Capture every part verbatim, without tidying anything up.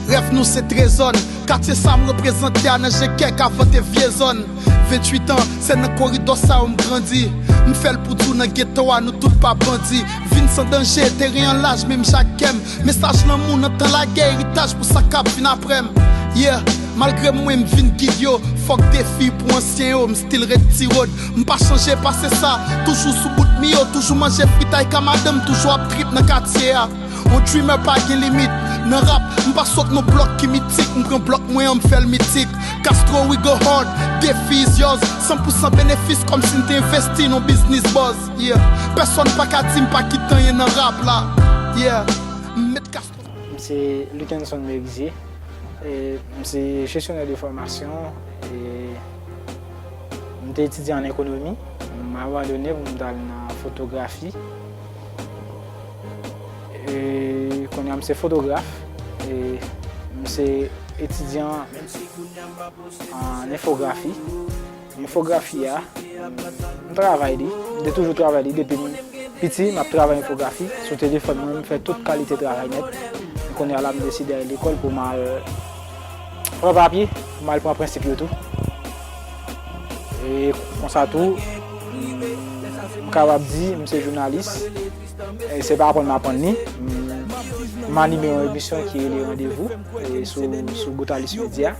Rèv nou se trezò n. Katye sa m reprezante a nan je kèk avante vye zòn. Venntuit an, se nan koridò sa yo m grandi. M fè l pou di w nan geto a nou tout pa bandi. Vin san danje, teren an laj, menm jak kè m. Mesaj lanmou nan tan lagè, eritaj pou sa k ap vin aprè m. Yeah, malgre mwen m vin gid yo, fòk defi pou ansyen yo, m still ret ti rod. M pa chanje pase sa, toujou sou bout mi yo, toujou manje fritay ka madanm, toujou ap trip nan katye a. On dreamer pa gen limit. Nan rap, m pa sot nan blòk ki mitik, m pran blòk mwen an, m fè l mitik. Castro, we go hard, defi is yours. San pou san benefis, kòmsi n te envesti nan biznis buzz. Yeah. Pèsonn pa ka di m pa kite anyen nan rap la. Yeah. M met Castro. M se Luckenson Merizier. E, m se jesyonè de fòmasyon. E, m te etidye an ekonomi. M abandone pou m t al nan fotografi. E, kounye a, m se fotograf. E, m se etidyan an enfografi. Enfografi a, m travay li. M te toujou travay li depi m piti, m ap travay enfografi. Sou telefòn mwen, m fè tout kalite travay nèt. Kounye a la, m deside al lekòl pou m al pran papye, pou m al pran prensip yo tou. E konsa tou, m kapab di, m se jounalis. E se pa aprann m aprann li. M, m anime yon emisyon ki rele Randevou, e sou, sou Gotalis Media.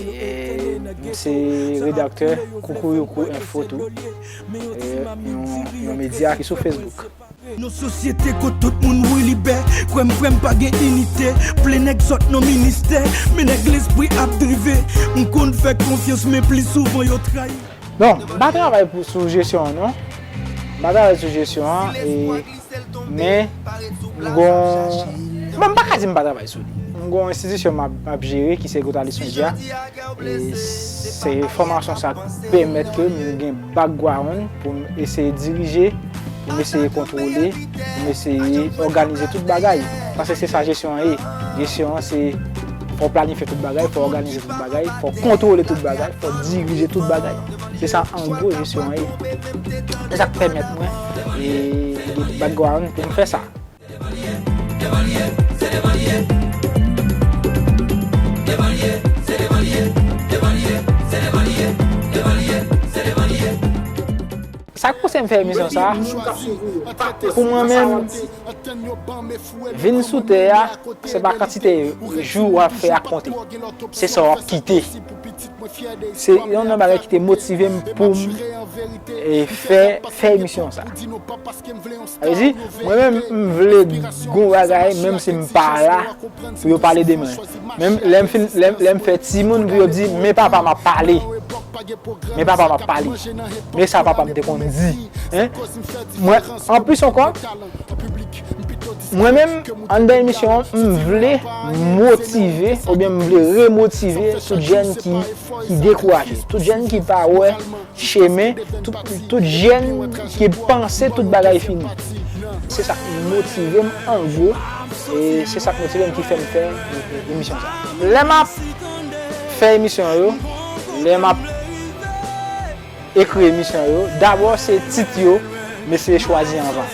E m se redaktè Koukouroukou Enfo tou. E yon, yon medya ki sou Facebook. Yon sosyete kot tout moun wi libè. Kwè m frè m pa gen inite. Plen nèg sòt nan ministè. Men nèg lespri ap drive. M konn fè konfyans men pli souvan yo trayi. Non, m pa travay pou, sou jesyon an non. M pa travay sou jesyon an, e, men m gon, bon, m pa ka di m pa travay sou li. M gon enstitisyon m ap, m ap jere ki se Gotalis Media. E se fòmasyon sa k pèmèt ke m gen background pou m eseye dirije, pou m eseye kontwole, pou m eseye òganize tout bagay. Paske se sa jesyon an ye. Jesyon an se fò w planifye tout bagay, fò w òganize tout bagay, fò w kontwole tout bagay, fò w dirije tout bagay. Se sa an gwo jesyon an ye. Se sa k pèmèt mwen e, gen background pou m fè sa. Sa k pouse m fè emisyon sa a, pou mwen menm, vin sou tè a, se pa kantite jou w ap fè a k konte. Se sa w ap kite. Se youn nan bagay ki te motive m pou m, e, fè, fè emisyon sa. Sa vle di, mwen menm, m vle gon bagay, menm si m pa la, pou yo pale de mwen. Menm lè m fin, lè, lè m fè timoun, pou yo di, men papa m ap pale. Men papa m ap pale. Men sa papa m te konn di. Hein? Mwen, anplis ankò, mwen menm, anndan emisyon an, m vle motive, oubyen m vle remotive tout jèn ki, ki dekouraje, tout jèn ki pa wè chemen, tout, tout jèn ki panse tout bagay fini. Se sa k motive m an gwo, e se sa k motive m ki fè m fè emisyon sa. Lè m ap fè emisyon yo, lè m ap ekri emisyon yo, dabò se tit yo m eseye chwazi anvan.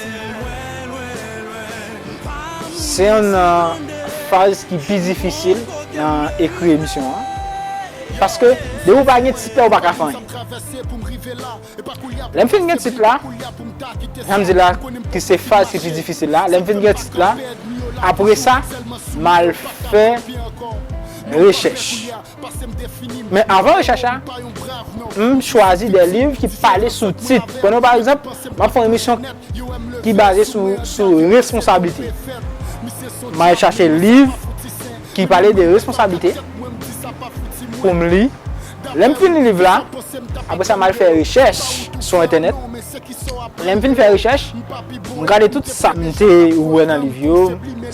Se youn nan faz ki pi difisil nan ekri emisyon an. Paske, depi w pa gen tit la, ou pa ka fè anyen. Lè m fin gen tit la, jan m di la, ki se faz ki pi difisil la, lè m fin gen tit la, apre sa, m al fè rechèch. Men avan rechèch la, m chwazi de liv ki pale sou tit. Pran pa egzanp, m ap fè yon emisyon ki baze sou, sou responsablite. M al chache liv ki pale de responsablite pou m li. Lè m fin li liv la, apre sa, m al fè rechèch sou entènèt. Lè m fin fè rechèch, m gade tout sa m te wè nan liv yo,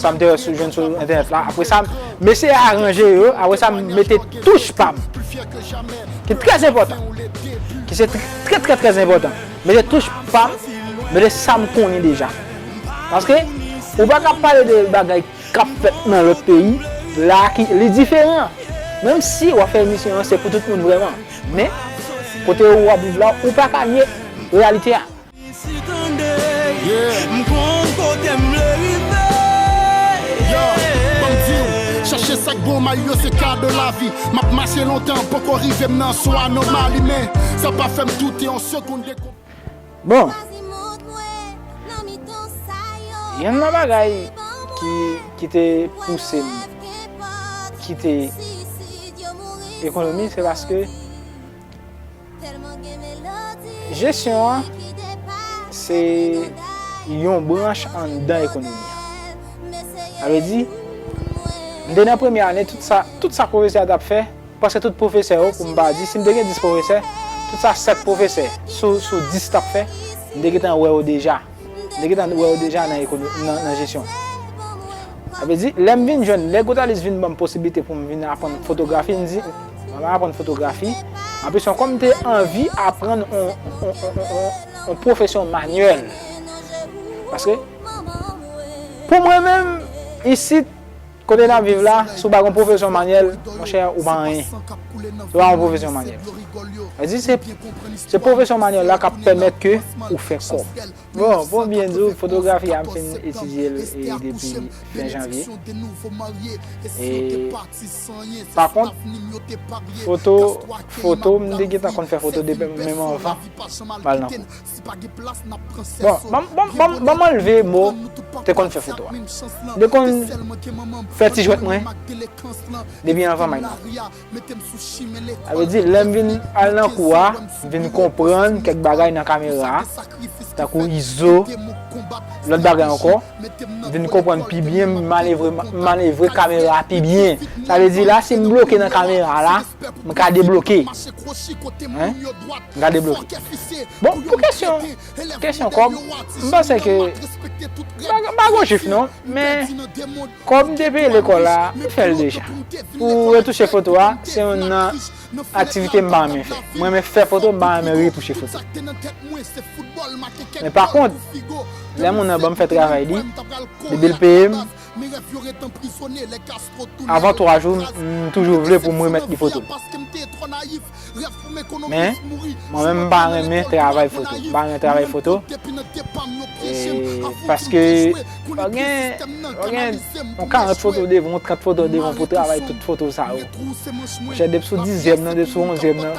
sa m te jwenn sou entènèt la. Apre sa, m eseye aranje yo. Apre sa, m mete touch pa m, ki trè enpòtan, ki se trè, trè, trè, trè enpòtan. Mete touch pa m, mete sa m konnen deja. Paske, ou pa ka pale de bagay k ap fèt nan lòt peyi la ki li diferan. Menm si w ap fè emisyon an, se pou tout moun vrèman. Men, kote ou ap viv la, ou pa ka nye reyalite a. Isi tande, m konn kote m vle rive. Bon, Mayo se kado lavi. M ap mache lontan, poko rive m nan son anomali, men sa pa fè m doute yon segonn de. Bon, yonn nan bagay ki, ki te pouse m kite ekonomi, se paske jesyon an se yon branch anndan ekonomi an. Sa vle di, m te nan premye ane, tout sa, tout sa pwofesè a t ap fè, prèske tout pwofesè yo, pou m pa di, si m te gen dis pwofesè, tout sa sèt pwofesè sou, sou dis t ap fè, m te gentan wè yo deja. M te gentan wè yo deja nan ekono-, nan, nan jesyon. Sa vle di, lè m vin jwenn, lè Gotalis vin ban m posiblite pou m vin aprann fotografi, m di, m ap aprann fotografi. Anplis, kòm m te anvi aprann on, on, on, on, on, on pwofesyon manyèl. Paske, pou mwen menm, isit, kote n ap viv la, si w pa gen pwofesyon manyèl, monchè, ou pa anyen. Si w pa gen pwofesyon manyèl. Sa vle di, se, se pwofesyon manyèl la k ap pèmèt ke ou fè kòb. Bon, pou m byen di w, fotografi a, m fin etidye l, e, depi fen janvye. E, pa kont, foto, foto, m te gentan konn fè foto depi menm anvan m al nan kou. Bon, ban m, ban m, ban m, ban m anlve mo te konn fè foto a. M te konn fè ti jwèt mwen depi anvan m al nan kou. Sa vle di, lè m vin al nan kou a, m vin konprann kèk bagay nan kamera a, tankou izo, lòt bagay ankò, m vin konprann pi byen, m manevre, m manevre kamera a pi byen. Sa vle di, la, si m bloke nan kamera a la, m ka debloke. Hein? M ka debloke. Bon, pou kesyon, kesyon kòb, m panse ke m pa, m pa gwo chif non, men kòb m te peye lekòl la, m fè l deja. Pou retouche foto a, se youn nan aktivite m pa renmen fè. Mwen renmen fè foto, m pa renmen retouche foto. Men pa kont, lè moun nan ban m fè travay li, depi l peye m, avan twa jou, m toujou vle pou m remèt li foto l. Men, mwen menm, m pa renmen travay foto. M pa renmen travay foto. E, paske, w gen, w gen yon karant foto devan, yon trant foto devan pou travay tout foto sa yo. Monchè, depi sou dizyèm nan, depi sou onzyèm nan,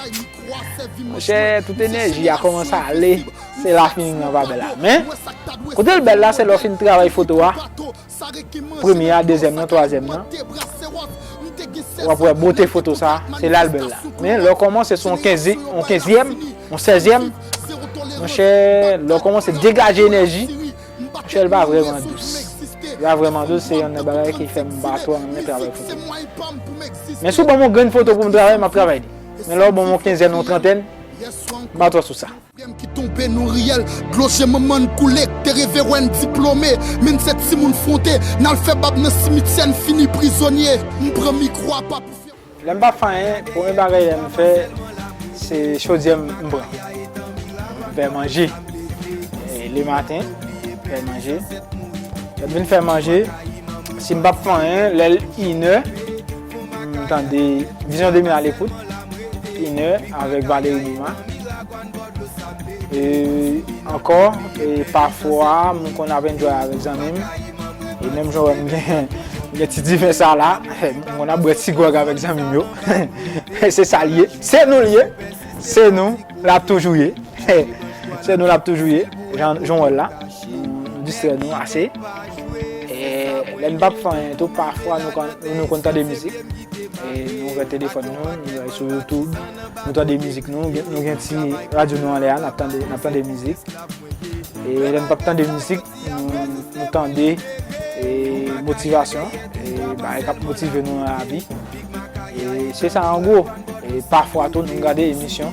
monchè, tout enèji a kòmanse ale. Se la fini nan pa bèl la. Men, kote l bèl la, se lè w fin travay foto a. Premye a, dezyèm nan, twazyèm nan. W ap wè bote foto sa, se la l bèl la. Men lè w kòmanse sou yon kenz, yon kenzyèm, yon sèzyèm, monchè, lè w kòmanse degaje enèji, monchè, l pa vrèman dous. L pa vrèman dous, se youn nan bagay ki fè m pa twò renmen travay foto. Men si w ban m yon grenn foto pou m travay, m ap travay li. Men lè w ban m yon kenzyèn, yon trantèn, m pa twò sou sa. Pye m ki tonbe nan riyèl, dlo je manman n koule, k te reve wè n diplome, men n se timoun fwonte, n al fè bab nan simityè, n fini prizonye. M pran mikwo a pa pou fè. Lè m p ap fè anyen, premye bagay lè m fè, se chodyè m m pran. M fè manje. E lematen, m fè manje. Lè m vin fè manje, si m p ap fè anyen, lè l inè, m tande Vision de Mille à l'écoute, inè avèk Valery Numa. E ankò, e pafwa, m konn ap enjoy avèk zanmi m. E menm jan w wè m gen, m gen ti diven sa la, m konn ap bwè ti gwòg avèk zanmi m yo. Se sa l ye. Se nou l ye. Se nou l ap toujou ye. Se nou l ap toujou ye. Jan, jan w wè l la. Nou, nou distrè nou ase. E lè n p ap fè anyen tou, pafwa nou konn, nou konn tande mizik. E nou ouvè telefòn nou, nou al sou YouTube, nou tande mizik nou, gen, nou gen ti radyo nou anlè a, n ap tande, n ap tande mizik. E lè n p ap tande mizik, nou, nou tande, e, motivasyon, e, bagay k ap motive nou nan lavi. E se sa an gwo. E pafwa tou, nou gade emisyon.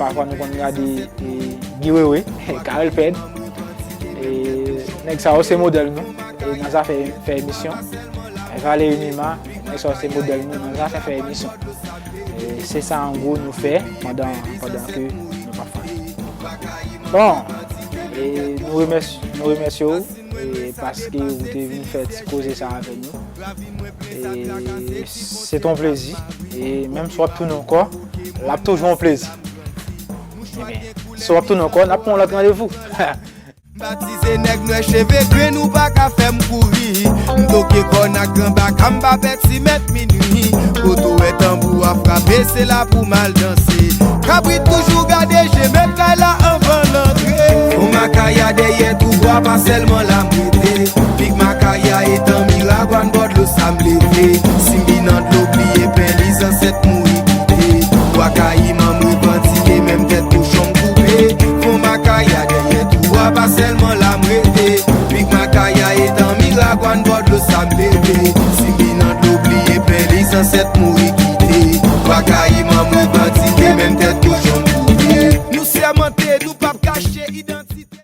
Pafwa nou konn gade, e, Guy Wewe, Carel Pèd. E nèg sa yo se modèl nou. E nan zafè fè emisyon. Valery Numa, nèg sa yo se modèl nou nan zafè fè emisyon. E se sa an gwo nou fè pandan, pandan ke nou pa fè. Bon, e nou remèsye, nou remèsye w, e paske ou te vin fè ti koze sa avè nou. E se t on plezi. E menm si w ap tounen ankò, l ap toujou on plezi. Ebyen, si w ap tounen ankò, n ap pran yon lòt randevou. M batize Nèg nwè cheve grenn ou pa ka fè m kouri. M toke kòn ak gran baka m pa pè ti mèt minwi. Kote w wè tanbou a frape se la pou m al danse. Kabrit toujou gade je mèt kay la anvan l antre. Fon Makaya dèyè tou bwa pa sèlman la m rete. Pik Makaya etan Miragwàn bòdlo sa m leve. Si m vin nan dlo bliye pen li zansèt mouri kite. Bwa Kayiman m revandike menm tèt kochon m koupe. Fon Makaya dèyè tou bwa pa sèlman la m rete. Pik Makaya etan Miragwàn bòdlo sa m leve. Si m vin nan dlo bliye pen li zansèt mouri kite. Bwa Kayiman m revandike menm tèt kochon m koupe. Nou sèmante nou p ap kache idantite.